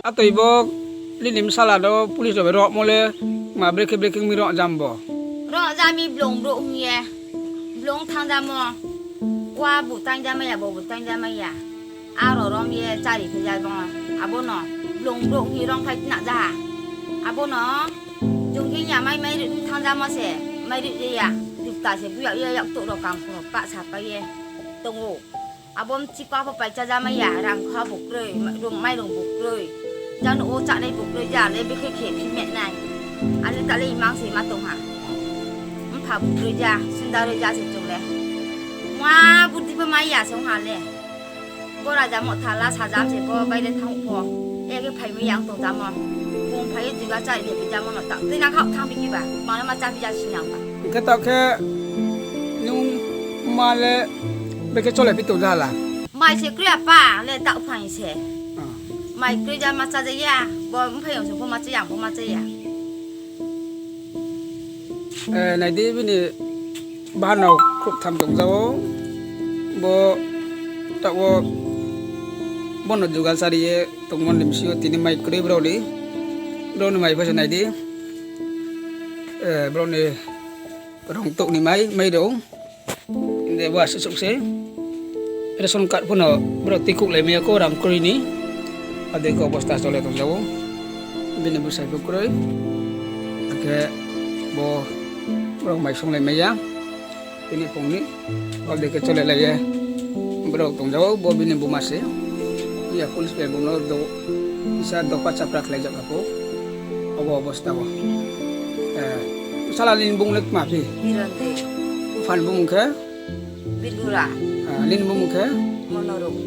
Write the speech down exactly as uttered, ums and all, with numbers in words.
Atwi bo nini bwsala do police rok bai rok mole ma brekhe brekhe wngwi rok jam bo. Rok jami blong bro hwnye. Blong thang jamo. Wa bu tang jama ya, bo bu tang jama ya. Aro rom ye chari phe jai bongo. Abono blong bro hwnye rong phai na ja. Abono jongkhe ya mai mai ri thang jamo se. Mai ri ya. Dukta se buya ya yak to rok kam ko pa sa pa ye. Tongo. Abo mchiko abo paisa jamaya, rang kha bo kwrwi, ma-, rung mairung bo kwrwi. Jano o chanai bo kwrwi ja, le bikhe khe phi me nai. Ale tale imang se ma tong ha. Mpha bo kwrwi ja, sunda rwi ja se chung le. Mwa buddi pa mai ya se ha le. Bo raja mo thala sajam se bo baire thang pho. Ege phai mi yang tong jamo. Bung phai juga chari phe jamo no ta. Tina khao thang biki ba. Mana ma cha bi ja sinang ba. Hwnkhe tao khe nwng ma le bekhe chole pi tong jala? Mai se kwrwi apa le ta phai se. Ah. Mai kwrwi ja ma cha ja ya. Bo phai se bo ma cha yang bo ma cha ya. Eh, naidi bini bahanrok khub tham tongjago. Bo tabuk bono jugal sariye tongmani bisingo tini mai kwrwi borokni, borokni mai phasa naidi. Eh, borokni rong tokni mai, mairok. Inde bo aswk swk se. Ration card phano borok tikhuk lai maya ko rang kwrwi ni. Adai ko obostha chole tongjago. Bini bwsai bo kwrwi. Hwnkhe bo borok mai song lai maya. Bini phungni. Adai khe chole laiya. Borok tongjago bo bini buma se. Ya police bai bono do. Kisa dopha chapra khlaijak ako. Obo obostha o. Eh, sala nini bung le tma phi? Mirande. Phan bung khe? Bilura. Ah, nini bung khe? Monorung.